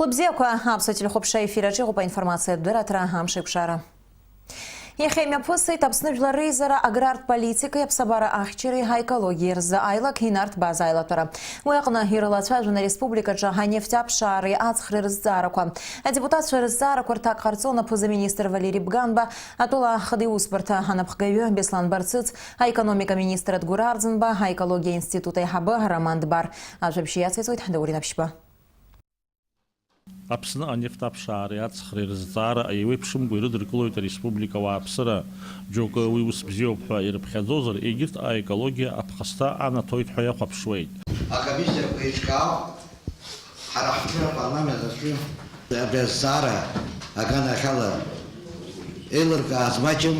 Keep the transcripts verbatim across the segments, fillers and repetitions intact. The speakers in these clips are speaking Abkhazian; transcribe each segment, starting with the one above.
Хәылбзиақәа, аԥсуа телехәаԥшра ефир аҿы иҟоуп аинформациатә дырраҭара Амш еиқәшара. Иахьа имҩаԥысит Аԥсны жәлар реизара аграртә политикеи аԥсабара ахьчареи аекологиеи рзы аилак инарҭбааз аилатәара. Уи аҟны ирылацәажәон ареспубликаҿы анефть аԥшаареи аҵхреи рызҵаарақәа. Адепутатцәа рызҵаарақәа рҭак ҟарҵон аԥыза-министр Валери Бганба, атәыла ахада иусбарҭа анапхгаҩы Беслан Барцыц, аекономика министр Адгәыр Арӡынба, аекологиа институт аиҳабы Роман Дбар. Ажәабжь иациҵоит Даурен Аԥшьба. Аԥсны анефт аԥшаареи аҵхреи рызҵаара еиуеиԥшымкәа ирыдыркылоит ареспублика ауааԥсыра. Џьоукы уи ус бзиоуп ҳәа ирыԥхьаӡозар, егьырҭ аекологиа аԥхасҭа анаҭоит ҳәа иахәаԥшуеит. Акомиссиақәа еиҿкаау ҳара ҳҭыԥ апарламент аҿы абри азҵаара аганахьала еилыркааз маҷым,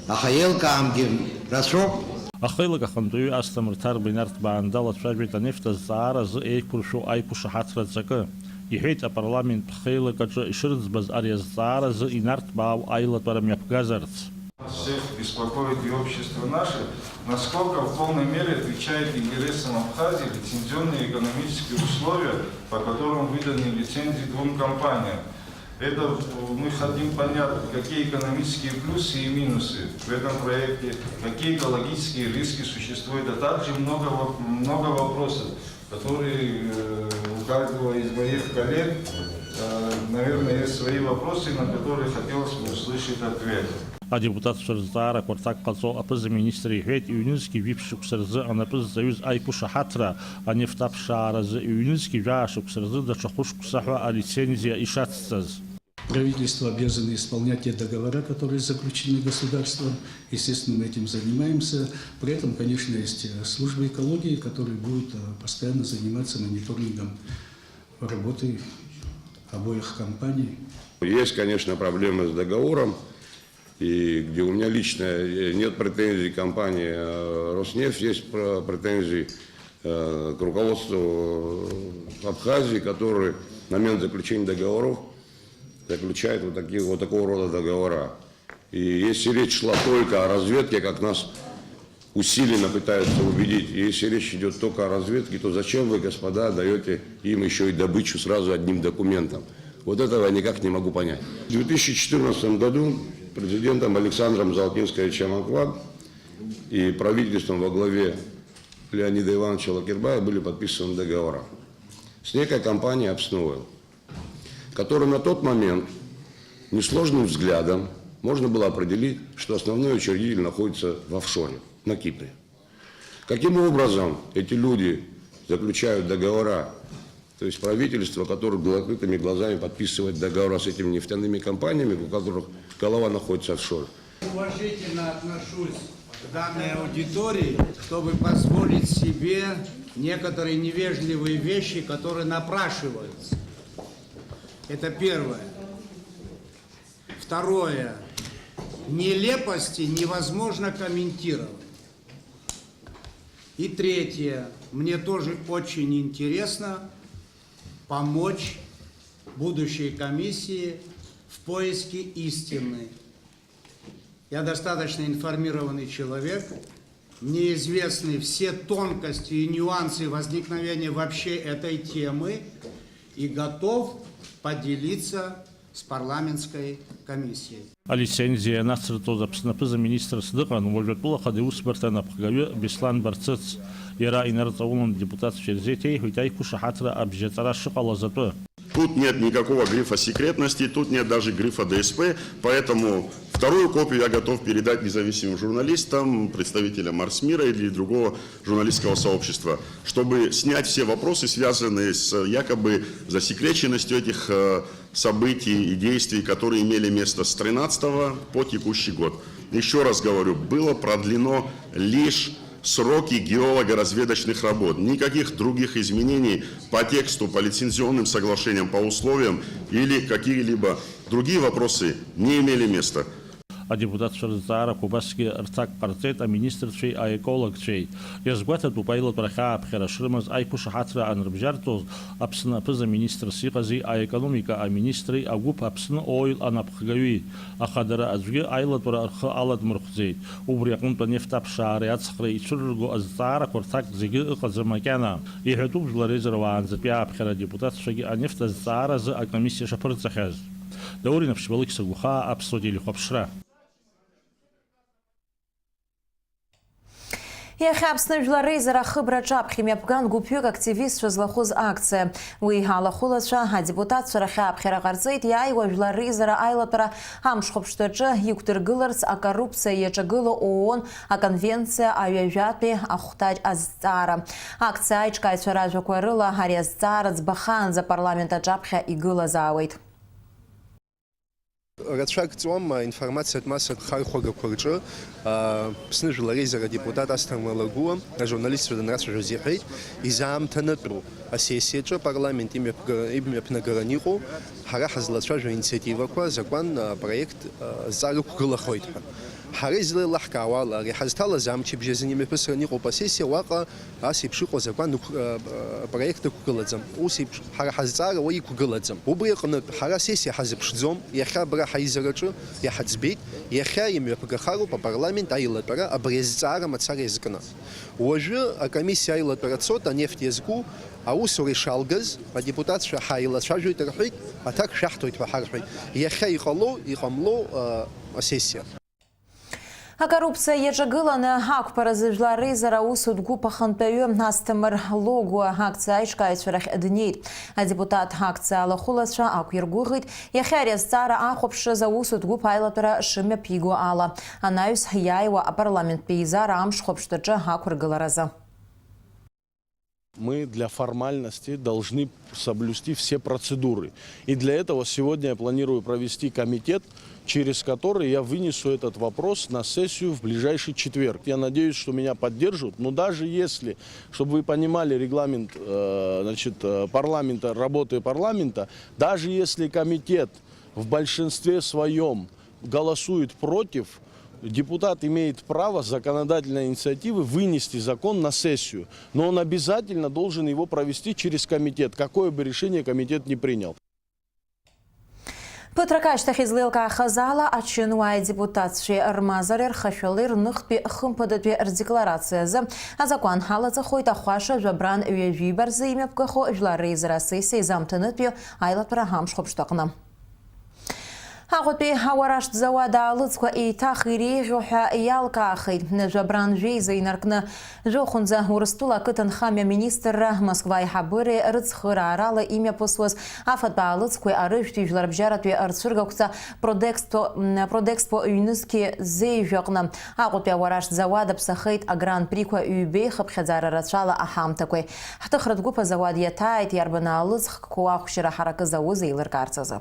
аха еилкаамгьы рацәоуп. Ахеилак ахантәаҩы Асҭамыр Ҭарба инарҭбааны далацәажәеит анефт азҵаара азы еиқәыршәоу аиқәышаҳаҭра аҵакы. Иҳәеит, апарламенттә хеилак аҿы ишырӡбаз ари азҵаара азы инарҭбаау аилатәара мҩаԥгазарц. Всех беспокоит и общество наше, насколько в полной мере отвечает интересам Абхазии лицензионные экономические условия, по которым выданы лицензии двум компаниям. Это, э, мы хотим понять, какие экономические плюсы и минусы в этом проекте, какие экологические риски существуют, а также много воп-, много вопросов, которые, э, у каждого из моих коллег, э, наверное, есть свои вопросы, на которые хотелось бы услышать ответы. Адепутатцәа рызҵаарақәа рҭак ҟаҵо аԥыза-министр иҳәеит, ҩнызқьи жәиԥшь шықәса рзы анапы зҵаҩыз аиқәышаҳаҭра, анефт аԥшааразы ҩнызқьи жәаа шықәса рзы даҽа хәышықәса ҳәа алицензиа ишацҵаз. Правительство обязано исполнять те договора, которые заключены государством. Естественно, мы этим занимаемся. При этом, конечно, есть, э, служба экологии, которая будет, э, постоянно заниматься мониторингом работы обоих компаний. Есть, конечно, проблемы с договором, и где у меня лично, э, нет претензий к компании, э, Роснефть, есть пр-, претензии, э, к руководству, э, Абхазии, которые в момент заключения договоров заключают вот такие, вот такого рода договора. И если речь шла только о разведке, как нас усиленно пытаются убедить, и если речь идёт только о разведке, то зачем вы, господа, даёте им ещё и добычу сразу одним документом? Вот этого я никак не могу понять. В две тысячи четырнадцатом году президентом Александром Золотинским Аквад и правительством во главе Леонида Ивановича Лакербаева были подписаны договора с некой компанией Абснойл, которая на тот момент несложным взглядом можно было определить, что основной учредитель находится в офшоре, на Кипре. Каким образом эти люди заключают договора, то есть правительство, которое с закрытыми глазами подписывает договора с этими нефтяными компаниями, у которых голова находится офшоре? Уважительно отношусь к данной аудитории, чтобы позволить себе некоторые невежливые вещи, которые напрашиваются. Это первое. Второе. Нелепости невозможно комментировать. И третье. Мне тоже очень интересно помочь будущей комиссии в поиске истины. Я достаточно информированный человек. Мне известны все тонкости и нюансы возникновения вообще этой темы и готов поделиться с парламентской комиссией. Алицензиа анацырҵоз Аԥсны аԥыза-министрс дыҟан, уажәы атәыла ахада иусбарҭа анапхгаҩы Беслан Барцыц. Иара инарҵаулан адепутатцәа ирзеиҭеиҳәеит аиқәышаҳаҭра абжьаҵара шыҟалаз атәы. Тут нет никакого грифа секретности, тут нет даже грифа Д С П, поэтому вторую копию я готов передать независимым журналистам, представителям Марсмира или другого журналистского сообщества, чтобы снять все вопросы, связанные с якобы засекреченностью этих, э, событий и действий, которые имели место с тринадцатого по текущий год. Ещё раз говорю, было продлено лишь сроки геолого-разведочных работ. Никаких других изменений по тексту, по лицензионным соглашениям, по условиям или какие-либо другие вопросы не имели места. Адепутатцәа рызҵаарақәа убасгьы рҭак ҟарҵеит аминистрцәеи аекологцәеи. Иазгәаҭатәуп, аилатәара ахьааԥхьара шрымаз аиқәышаҳаҭра анрыбжьарҵоз, Аԥсны аԥыза-министрс иҟази аекономика аминистри агәыԥ Аԥсны Оил анапхгаҩи. Аха дара аӡәгьы аилатәара рхы аладмырхәӡеит. Убри аҟынтә анефт аԥшаареи ацхреи ицәырырго азҵаарақәа рҭак зегьы ыҟаӡам макьана. Иҳәатәуп жәлар реизара уаанӡатәи ааԥхьара адепутатцәагьы анефт азҵааразы акомиссиа шаԥырҵахьаз. Даур Инаԥшьба, Алықьса Гәхаа, Аԥсуа телехәаԥшра. Иахьа Аԥсны Жәлар Реизара ахыбраҿы аԥхьа имҩаԥган гәыԥҩык активистцәа злахәыз акциа. Уи алахәылацәа адепутатцәа рахь ааԥхьара ҟарҵеит иааиуа Жәлар Реизара аилатәара амшхәаԥштәаҿы иқәдыргыларц акоррупциа иаҿагыло ООН аконвенциа аҩажәатәи ахәҭаҷ азҵаара. Акциа аиҿкааҩцәа ражәақәа рыла, ари азҵаара ӡбахаанӡа апарламент аҿаԥхьа игылазаауеит. Рацәак ҵуам аинформациатә массатә хархәагақәа рҿы, а, Аԥсны Жәлар Реизара адепутат Асҭамыр Лагәыуа ажурналистцәа данрацәажәоз иҳәеит, изаамҭанытәу асессиаҿы апарламент имҩаԥга-, имҩаԥнагаран иҟоу, ҳара ҳазлацәажәо аинициативақәа, азакәан, а, проект, а, зҵаара ықәгылахоит ҳәа. Ҳара излеилаҳкаауа ала, ари ҳазҭалаз амчыбжь азын имҩаԥысран иҟоуп асессиа, уаҟа ас еиԥш иҟоу азакәан ықә-, а, а, проект ықәгылаӡам. Ус еиԥш ҳара ҳазҵаара уа иқәгылаӡам. Убри аҟнытә, ҳара асессиа ҳазыԥшӡом, иахьа абра ҳаизараҿы иҳаӡбеит, иахьа имҩаԥгахароуп апарламент аилатәара абри азҵаара мацара иазкны. Уажәы акомиссиа аилатәара цоит, анефт иазку аусура ишалгаз, адепутатцәа ҳааилацәажәоит рҳәеит, аҭак шәаҳҭоит ҳәа ҳарҳәеит. Иахьа иҟало, иҟамло, а, асессиа. Акоррупциа иаҿагыланы ақәԥаразы Жәлар Реизара аусутә гәыԥ ахантәаҩы Асҭамыр Логәуа акциа аиҿкааҩцәа рахь днеит. Адепутат акциа алахәылацәа ақәиргәыӷит, иахьа ари азҵаара ахәаԥшраз аусутә гәыԥ аилатәара шымҩаԥиго ала, анаҩс иааиуа апарламенттә еизара амшхәаԥштәаҿы ақәыргыларазы. Мы для формальности должны соблюсти все процедуры. И для этого сегодня я планирую провести комитет, через который я вынесу этот вопрос на сессию в ближайший четверг. Я надеюсь, что меня поддержат. Но даже если, чтобы вы понимали регламент, э, значит, э, парламента, работы парламента, даже если комитет в большинстве своём голосует против, депутат имеет право законодательной инициативы вынести закон на сессию, но он обязательно должен его провести через комитет, какое бы решение комитет не принял. Ԥыҭрак ашьҭахь излеилкаахаз ала, ачынуааи адепутатцәеи рмазареи рхашәалеи рныхтәи хымԥадатәи рдекларациа азы азакәан ҳалаҵахоит ахәаша жәабран ҩажәиба рзы имҩаԥгахо Жәлар Реизара асессиа изамҭанытәи аилатәара амшхәаԥштә аҟны. Аҟәатәи ауараштә зауад аалыҵқәа еиҭах иреиӷьу ҳәа иалкаахеит. Жәабран жәеиза инаркны, жәохәынӡа Урыстәыла ақыҭанхамҩа аминистрра Москва аиҳабыреи рыцхыраарала имҩаԥысуаз афатә аалыҵқәеи арыжәтәи жәларбжьаратәи рцәыргақәҵа Продэкспо, м, Продэкспо ҩнызқьи зеижә аҟны. Аҟәатәи ауараштә зауад аԥсахеит агран-приқәа ҩбеихыԥхьаӡара рацәала аҳамҭақәеи. Ҳҭыхратә гәыԥ азауад иаҭааит иарбан аалыҵхкқәоу ахәшьара ҳаракы зауз еилыркаарц азы.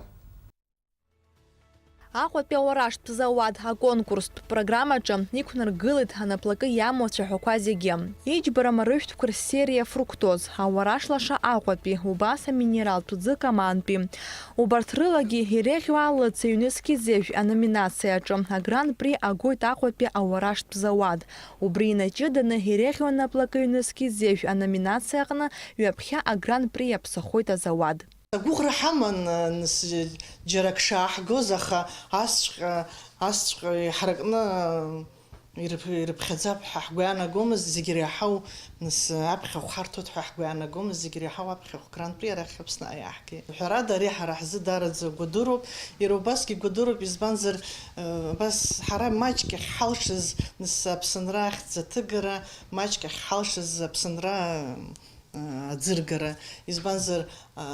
Аҟәатәи ауараштә зауад аконкурстә программаҿы иқәнаргылеит анаплакы иамоу ацәаҳәақәа зегьы. Иџьбарам арыжәтәқәа рсериа Фруктоз, ауараш лаша Аҟәатәи, убас аминералтә ӡы Камантәи. Убарҭ рылагьы иреиӷьу алыҵ ҩнызқьи зеижә аноминациаҿы агран-при агоит Аҟәатәи ауараштә зауад. Убри инаҷыданы иреиӷьу анаплакы ҩнызқьи зеижә аноминациа аҟны ҩаԥхьа агран-при иаԥсахоит азауад. Агәыӷра ҳаман, нас, џьара ак шааҳгоз, аха асҵәҟьа, асҵәҟьа иҳаракны ирыԥ-, ирыԥхьаӡап ҳәа ҳгәы иаанагомызт, зегь иреиҳау, нас, аԥхьахә ҳарҭоит ҳәа ҳгәы иаанагомызт, зегь иреиҳау аԥхьахә гран-при арахь Аԥсны иааҳгеит. Ҳәарада, ари ҳара ҳзы даараӡа гәадыроуп, иара убасгьы гәадыроуп, избанзар, э, абас ҳара маҷк иахьҳалшаз, нас, Аԥсынра ахьӡ аҭыгара, маҷк иахьҳалшаз Аԥсынра, аӡыргара, избанзар, а,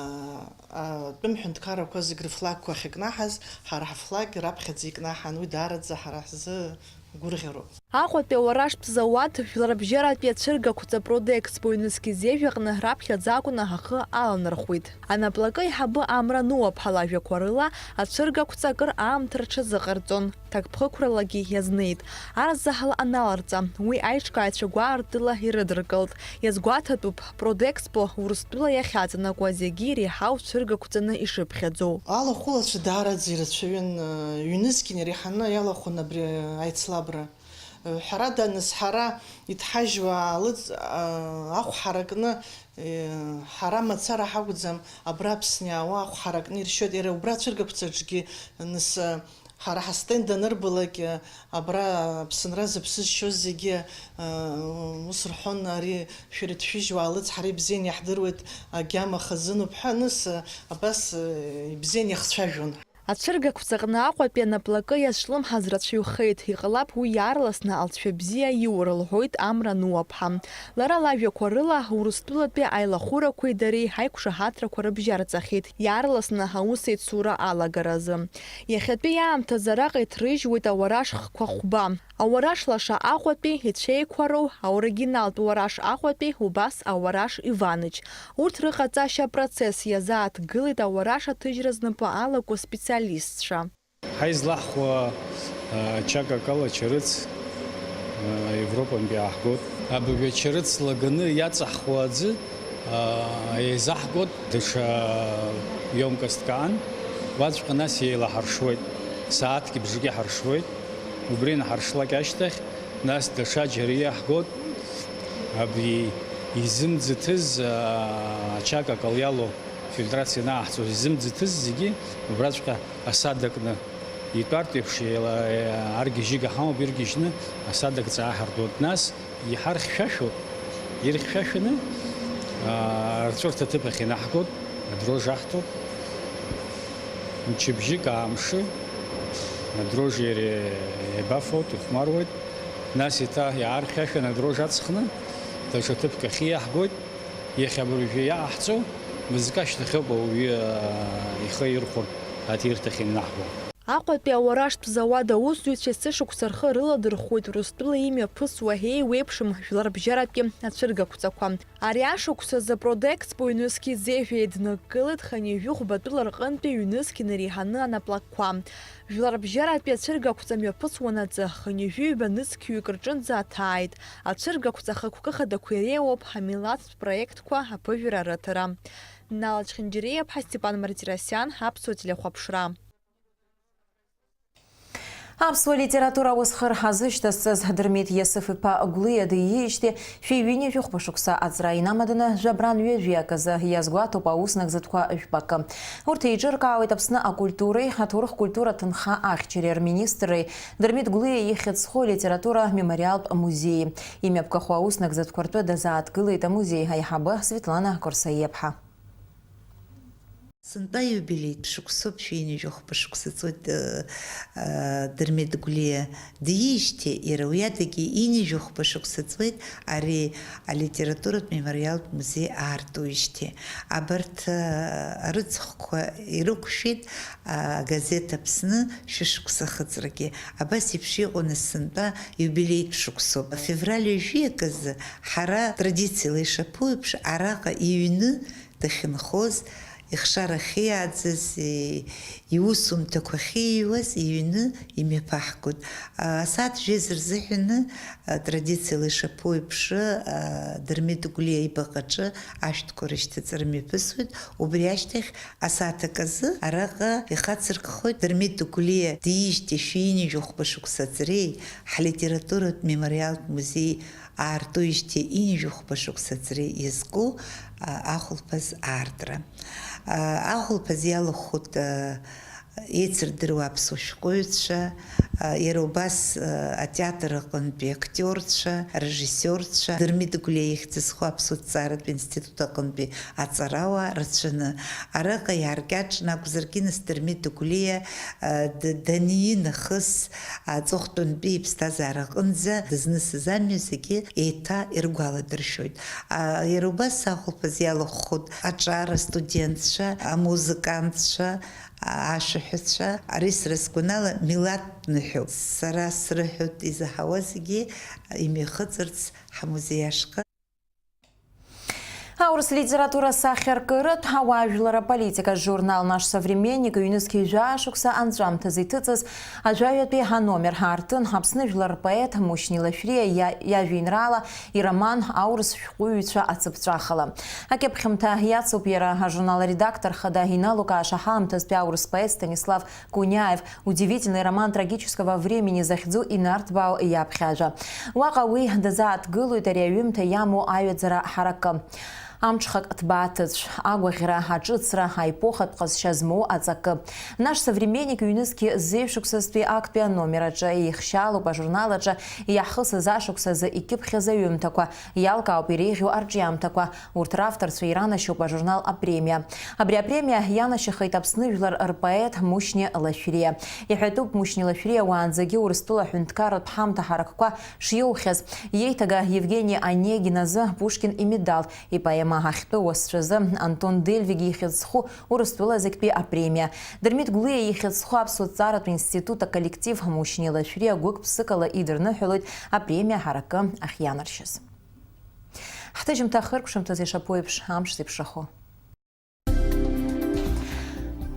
атәым ҳәынҭқаррақәа зегь рыфлагқәа ахькнаҳаз, ҳара ҳафлаг раԥхьаӡа икнаҳан, уи даараӡа ҳара ҳзы, гәырӷьароуп. Аҟәатәи ауаражтә зауад жәларбжьаратәи ацәыргақәҵа Продэкспо ҩнызқь зежә аҟны раԥхьаӡа акәны ҳхы аланархәит. Анаплакы аиҳабы Амра Нуаԥҳа лажәақәа рыла, ацәыргақәҵа акыр аамҭа рҽазыҟарҵон, ҭакԥхықәралагьы иазнеит. Арзаҳал аналарҵа, уи аиҿкааҩцәа гәаартыла ирыдыркылт. Иазгәаҭатәуп, Продэкспо Урыстәыла иахьаҵанакуа зегьы иреиҳау цәыргақәҵаны ишыԥхьаӡоу. Алахәылацәа даараӡа ирацәаҩын, ҩнызқьны иреиҳаны иалахәын абри аицлабра. Ҳәарада, нас ҳара иҭҳажьуа аалыҵ, ахә ҳаракны, ҳара мацара ҳакәӡам, абра Аԥсны иаауа ахә ҳаракны иршьоит, иара убра ацәыргақәҵаҿгьы, нас, ҳара ҳастенд анырбалак, абра Аԥсынра зыԥсы зшьоз зегьы, ус рҳәон, ари шәара иҭшәыжьуа аалыҵ, ҳара ибзианы иаҳдыруеит, агьама хазынуп ҳәа, нас, абас, ибзианы иахцәажәон. Ацәыргақәҵаҟны Аҟәатәи анаплакы иазҿлымҳаз рацәаҩхеит, иҟалап уи иаарласны алҵшәа бзиа иура, лҳәоит Амра Нуаԥҳа. Лара лажәақәа рыла, Урыстәылатәи аилахәырақәеи дареи ҳаиқәшаҳаҭрақәа рыбжьарҵахьеит, иаарласны аус еицура алагаразы. Иахьатәи аамҭазы араҟа иҭрыжьуеит ауараш хқәа хәба. Ауараш лаша Аҟәатәи, ицәеиқәароу аоригиналтә уараш Аҟәатәи, убас ауараш Иваныч. Урҭ рыҟаҵашьа апроцесс иазааҭгылеит ауараш аҭыжьра знапы алаку специалистцәа. Ҳаизлаҳхуа, а, чак акала чарыц, а, Европантәи ааҳгоит. Абыржәы ачарыц лаганы иаҵаҳхуа аӡы, а, еизаҳгоит, даҽа емкостк аан, уаҵәҟьа нас еилаҳаршуеит, сааҭки бжаки ҳаршуеит. Убри анҳаршлак ашьҭахь, нас даҽа џьара иаҳгоит, абри изымӡыҭыз, а, ачак акала иалоу фильтрациа анааҳҵоз изымӡыҭыз зегьы убраҵәҟьа асадакны итәартә еиԥш еила-, аргьежьыга ҳамоуп, иргьежьны асадак ҵааҳартуеит. Нас иҳархьшәашәоит, ирхьшәашәаны, аа, рҵәырҭа ҭыԥ ахь инаҳгоит, адрожь аҳҭоит. Мчыбжьык, аамшы, адрожь иара еибафоит, ихәмаруеит. Нас еиҭа иаархьшәашәан адрожь аҵхны, даҽа ҭыԥк ахь иаҳгоит. Иахьа абыржәы иаҟаҳҵо мызкы ашьҭахьоуп ауаҩы, аа, ихы ирхәартә аҭирҭахь инаҳго. Аҟәатәи ауаражтә зауад аусзуҩцәа есышықәса рхы рыладырхәуеит Урыстәыла имҩаԥысуа еиуеиԥшым жәларбжьаратәи ацәыргақәҵақәа. Ари ашықәсазы Продэкспо ҩнызқь зежә еиднакылеит хынҩажәи хәбатәыла рҟынтәи ҩнызқь инареиҳаны анаплакқәа. Жәларбжьаратәи ацәыргақәҵа мҩаԥысуанаҵы, хынҩажәи ҩба нызқьҩык рҿынӡа аҭааит. Ацәыргақәҵа хықәкы хадақәа иреиуоуп ҳамилаҭтә проектқәа аԥыжәара рыҭара. Нала Чхинџьариаԥҳа, Степан Мартиросиан, Аԥсуа телехәаԥшра. Аԥсуа литература аусхыр ҳазышьҭазҵаз Дырмит Иасыф-иԥа Гәлиа диижьҭеи шәи ҩынҩажәи хәба шықәса аҵра инамаданы жәабран ҩажәи аказы иазгәаҭоуп ауснагӡатәқәа жәпакы. Урҭ еиҿыркаауеит Аԥсны акультуреи аҭоурых-культура ҭынха ахьчареи рминистрреи Дырмит Гәлиа ихьӡ зху алитература мемориалтә музеии. Имҩаԥгахо ауснагӡатәқәа ртәы дазааҭгылеит амузеи аиҳабы Светлана Курсаиаԥҳа. Сынтәа иубилеитә шықәсоуп, шәи ҩынҩажәи хәба шықәса ҵуеит, э, э, Дырмит Гәлиа диижьҭеи, иара уи адагьы ҩынҩажәи хәба шықәса ҵуеит ари алитературатә мемориалтә музеи аартуижьҭеи. Абарҭ, э, арыцхәқәа ирықәшәеит, а, агазеҭ Аԥсны шәышықәса ахыҵрагьы. Абас еиԥш иҟоу нас сынтәа иубилеитә шықәсоуп. Февраль ҩажәи аказы ҳара традициала ишаԥу еиԥш араҟа иҩны дахьынхоз, ихшара ахьиааӡаз, и-, иусумҭақәа ахьиҩуаз иҩны имҩаԥаҳгоит. А, асааҭ жәеиза рзыҳәаны, а, традициала ишаԥу еиԥш, а, Дырмит Гәлиа ибаҟаҿы ашәҭқәа рышьҭаҵара мҩаԥысуеит. Убри ашьҭахь асааҭ аказы араҟа ихацыркхоит Дырмит Гәлиа диижьҭеи шәи ҩынҩажәи хәба шықәса аҵреи, ҳлитературатә мемориалтә музеи аартуижьҭеи ҩынҩажәи хәба шықәса аҵреи иазку, а, ахәылԥаз аартра. А, ахәылԥаз иалахәхоит, а, еицырдыруа аԥсуа шәҟәыҩҩцәа, а, иара убас, а, атеатр аҟынтәи актиорцәа, арежиссиорцәа, Дырмит Гәлиа ихьӡ зху аԥсуа ҭҵааратә институт аҟынтәи аҵарауаа рацәаны. Араҟа иааркьаҿны акәзаргьы, нас Дырмит Гәлиа, а, д-, данииз нахыс, аҵыхәтәантәи иԥсҭазаара аҟынӡа дызнысыз амҩа зегьы еиҭа иргәаладыршәоит. А, иара убас ахәылԥаз иалахәхоит аҿар астудентцәа, амузыкантцәа, а, ашәаҳәацәа. Ари сара сгәанала милаҭтә Ныҳәоуп. Сара срыҳәоит изаҳауа зегьы имҩахыҵырц ҳамузеи ашҟа. Аурыс литература сахьаркыратә ауаажәлар аполитика журнал Наш современник ҩнызқь жәаа шықәса анҵәамҭазы иҭыҵыз ажәаҩатәи аномер ҳартын Аԥсны жәлар рпоет Мушьни Лашәриа иа-, иажәеинраала ироман Аурыс шәҟәыҩҩцәа ацыԥҵәахала. Акьыԥхьымҭа иацуп иара ажурнал аредактор хада иналукааша ҳаамҭазтәи аурыс поет Станислав Куниаев удивительный роман трагического времени захьӡу инарҭбаау иаԥхьа ажәа. Уаҟа уи дазааҭгылоит ари аҩымҭа иамоу аҩаӡара ҳаракы. Амҽхак ҭбааҭыцә, агәаӷьра, аҿыцра, аепохатә ҟазшьа змоу аҵакы. Наш современник ҩнызқьи зеижә шықәсазтәи актәи аномер аҿы еихшьаалоуп ажурнал аҿы иаҳхысыз ашықәсазы икьыԥхьыз аҩымҭақәа, иалкаауп иреиӷьу арҿиамҭақәа, урҭ равторцәа иранашьоуп ажурнал апремиа. Абри апремиа ианашьахеит Аԥсны жәлар рпоет Мушьни Лашәриа. Иҳәатәуп Мушьни Лашәриа уаанӡагьы Урыстәыла аҳәынҭқарратә ҳамҭа ҳаракқәа шиоухьаз. Иеиҭага Евгени Онегин азы Пушкин имедал, ипоема Ахьтәы уасцәазы Антон Дельвиг ихьӡ зху Урыстәыла зегьтәи апремиа, Дырмит Гәлиа ихьӡ зху Аԥсуа ҭҵааратә институт аколлектив Мушьни Лашәриа гәык-ԥсыкала идырныҳәалоит апремиа ҳаракы ахьианаршьаз. Ҳҭыжьымҭа ахыркәшамҭазы ишаԥу еиԥш амш зеиԥшрахо.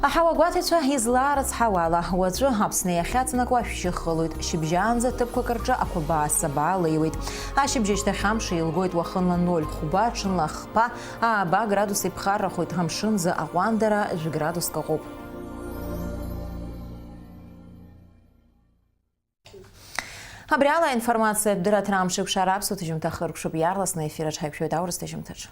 Аҳауагәаҭаҩцәа излаарыцҳауала, уаҵәы Аԥсны иахьаҵанакуа ашәшьы хылоит. Шьыбжьаанӡа ҭыԥқәак рҿы ақәабаа-сабаа леиуеит. Ашьыбжьашьҭахь амш еилгоит уахынла ноль хәба, ҽынла хԥа, ааба градус иԥхаррахоит, амшынӡы аҟәандара жәградуск аҟоуп. Абри ала аинформациатә дырраҭара амш еиқәшара аԥсуа ҭыжьымҭа хыркәшоуп, иаарласны аефир аҿы ҳаиқәшәоит аурыс ҭыжьымҭаҿы.